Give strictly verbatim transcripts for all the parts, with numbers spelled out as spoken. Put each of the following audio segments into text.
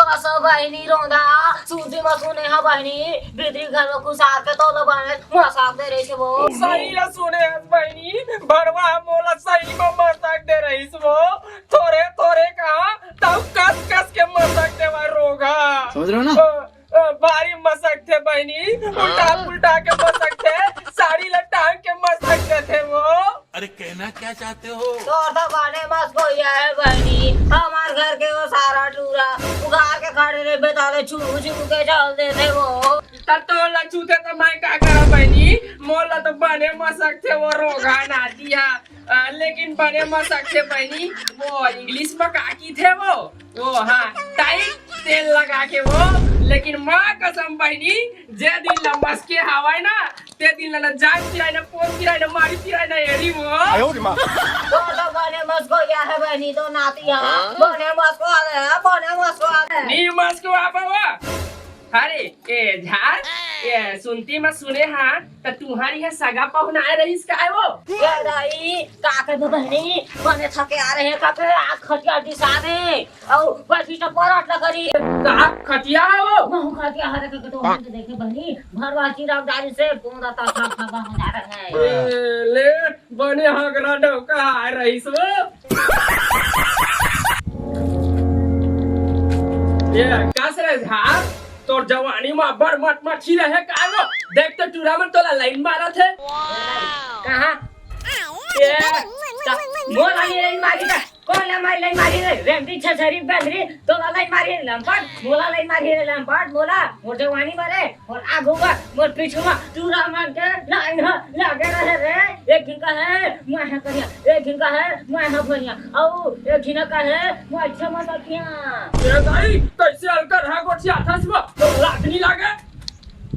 असो बहिनी रोंदा, सुनती म सुने ह बहिनी, भीतरी घर म घुसार के तोला बने मसक दे रहिस वो। सही ल सुने हस बहिनी, भरवा ह मोला सही म मसक दे रहिस वो। थोरे थोरे कहा, तउ कस कस के मसक देवय रोगहा। समझ रहे हो ना? अ, अ, भारी मसक थे बहिनी, उल्टा पुल्टा के मसक थे, साड़ी ल टांग के मसक देथे वो। अरे कहना क्या चाहते हो? तोर तो बने मसकोइया हे बहिनी, हमर घर के वो सारा टूरा उघार के खड़े रहिबे ताले छू छू के चल देथे वो। त तोला छूथे त मैं का करंव बहिनी, मोला तो बने मसक थे वो रोगहा नाती ह। अ, लेकिन बने मसक थे बहिनी, वो English म का किथे वो, वो हाँ, टाइट तेल लगा के वो। लेकिन माँ कसम बहिनी, जे दिन ल मसके हवय ना, ते दिन ल न जान किराय, न पोन किराय, न मारी किराय, न एरी वो। आयो रे माँ। तो, तो बने मसकोइया हे बहिनी, तो नाती ह। बने मसको आ गया, बने मसको आ गया। नी मसको आ पावा। अरे, ए झार, ए सुनती म सुने हा, त तुंहर इहाँ सगा पहुना आय रहिस काय वो? ए दाई, का कहिबे बहिनी, बने थके आ रहे का के, आज खटिया बिसा दे, अउ बइठी त परात ल करी। का खटिया हे वो? महू खटिया हरे कहिके तो हम तो देखे बहिनी, भरवा चिराग डारी से पूरा त थक थका हो जा रहे हैं। ए, ले, बने हगरा डौका आय रहिस वो। ए, कस रे झार, तोर जवानी म अब्बड़ मटमटही रहे काय वो? देख तो टूरा मन तोला लाइन मारत हे। कहाँ? ए, त-, मोला ये लाइन मारी त, कोन ला मारी लाइन मारी रे? रेमटी छछरी बंदरी, तोला लाइन मारी रे लंपट, मोला लाइन मारी रे लंपट, मोला, मोर जवानी म रे। मोर आगू म, मोर पीछू म, टूरा मन के लाइन ह लगे रहे रे। एक झिन कहे, मैं ह करिया, एक झिन कहे, मैं ह भरिया, अउ एक झिन कहे, मैं अच्छा मत किया। ए दाई, कइसे अलकर हा गोठियाथस वो? तोला लाज नी लागे?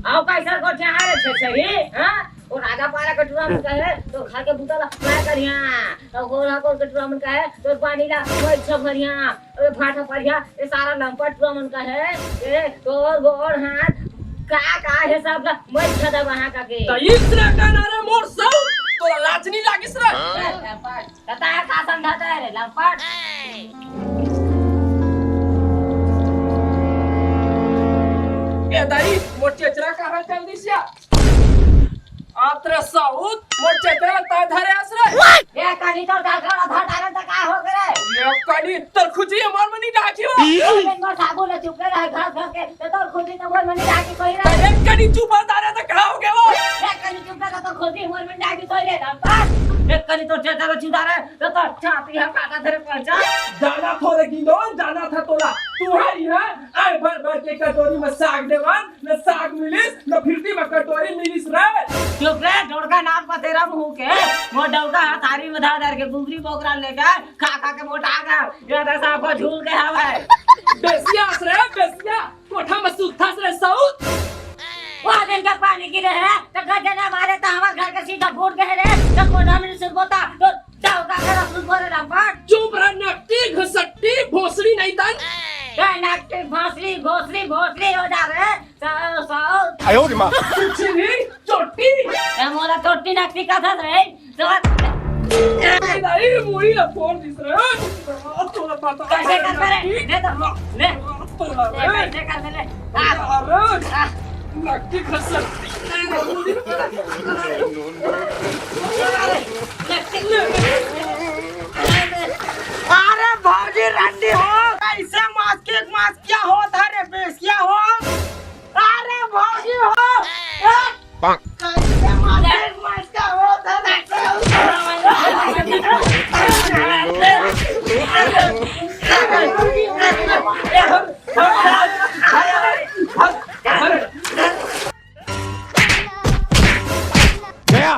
अउ कइसे गोठियाहूँ रे छछरी, हाँ? वो राजा पारा के टूरा मन कहे, तोर घर के बूता ला मैं करिया। अउ गोरहा कोर के टूरा मन कहे, तोर पानी ला मैं अच्छा भरिया। अबे भाटा परिया, ये सारा लंपट टूरा मन कहे, ये तोर गोड़ हाथ का का हे सब ला मैं छदा वहाँ का के। त इसने का ना रे मोर सौ, तोला लाज नी लागिस रे? ए, लंपट, त तैं का समझाथस रे लंपट? ए दाई, मोर चेचरा कहाँ चल दिस या? अतरे सउत, मोर चेचरा ल तैं धरे हस रे। ए, कनी तोर गाल गला धर डारे त का हो गे रे? ए, कनी तोर खुजली मोर म नी डाहकी वो। ए, दिन भर साबुन ले चुपके रहे घस घस के, त तोर खुजली त मोर म नी डाहकी कोई रे। ए, कनी चुप हस डारे त का हो गे वो? ए, कनी चुप रहे त तोर खुजली मोर म नी डाहकी कोई रे, लंपट। ए, कनी तोर चेचरा ल चुदा रे, त तोर छाती ह काटा धरे पंचा। जाना थोरे गिदोन, जाना था तोला। तुंहर इहाँ आय भर भर के कटोरी म साग देवन, न साग मिलिस, न फिरती म कटोरी मिलिस रे। चुप रे, डोड़का नाक म तेरा मुंह के। मोर डौका ह थारी म धर धर के बुगरी बोकरा लेके खा खा के मोटा गे। ये तो सांप झूल के हवय। बेसियास रे, बेसिया, कोठा म सुतथस रे सउत। वो दिन का पानी गिरे हे, त गरजन मारे त हमर घर के सीधा फूट गे रे, त कोठा म सुतबो त, त डौका के रसूल भरे लंपट। चुप रह, नकटी, घसट्टी, भोसड़ी नहीं तन। ए, नकटी, भोसड़ी, भोसड़ी, भोसड़ी हो जा रे। सौ, सौ। आयो रे माँ। कुछ नहीं, चोटी। ए, मोला चोटी नकटी कथस रे। तो ए, नहीं, मुड़ी ला फोड़ दिस रे। तोला पता कइसे करबे रे? ले तो, ले। तोला ले, रे। कइसे करबे ले? आ। अरे, आ। नकटी घसट्टी। अरे भौजी रंडी हो, कइसे मस्के मस्किया होत हे रे बेसिया हो। अरे भौजी हो, ए, कइसे मस्के मस्किया होत हे रे। गया।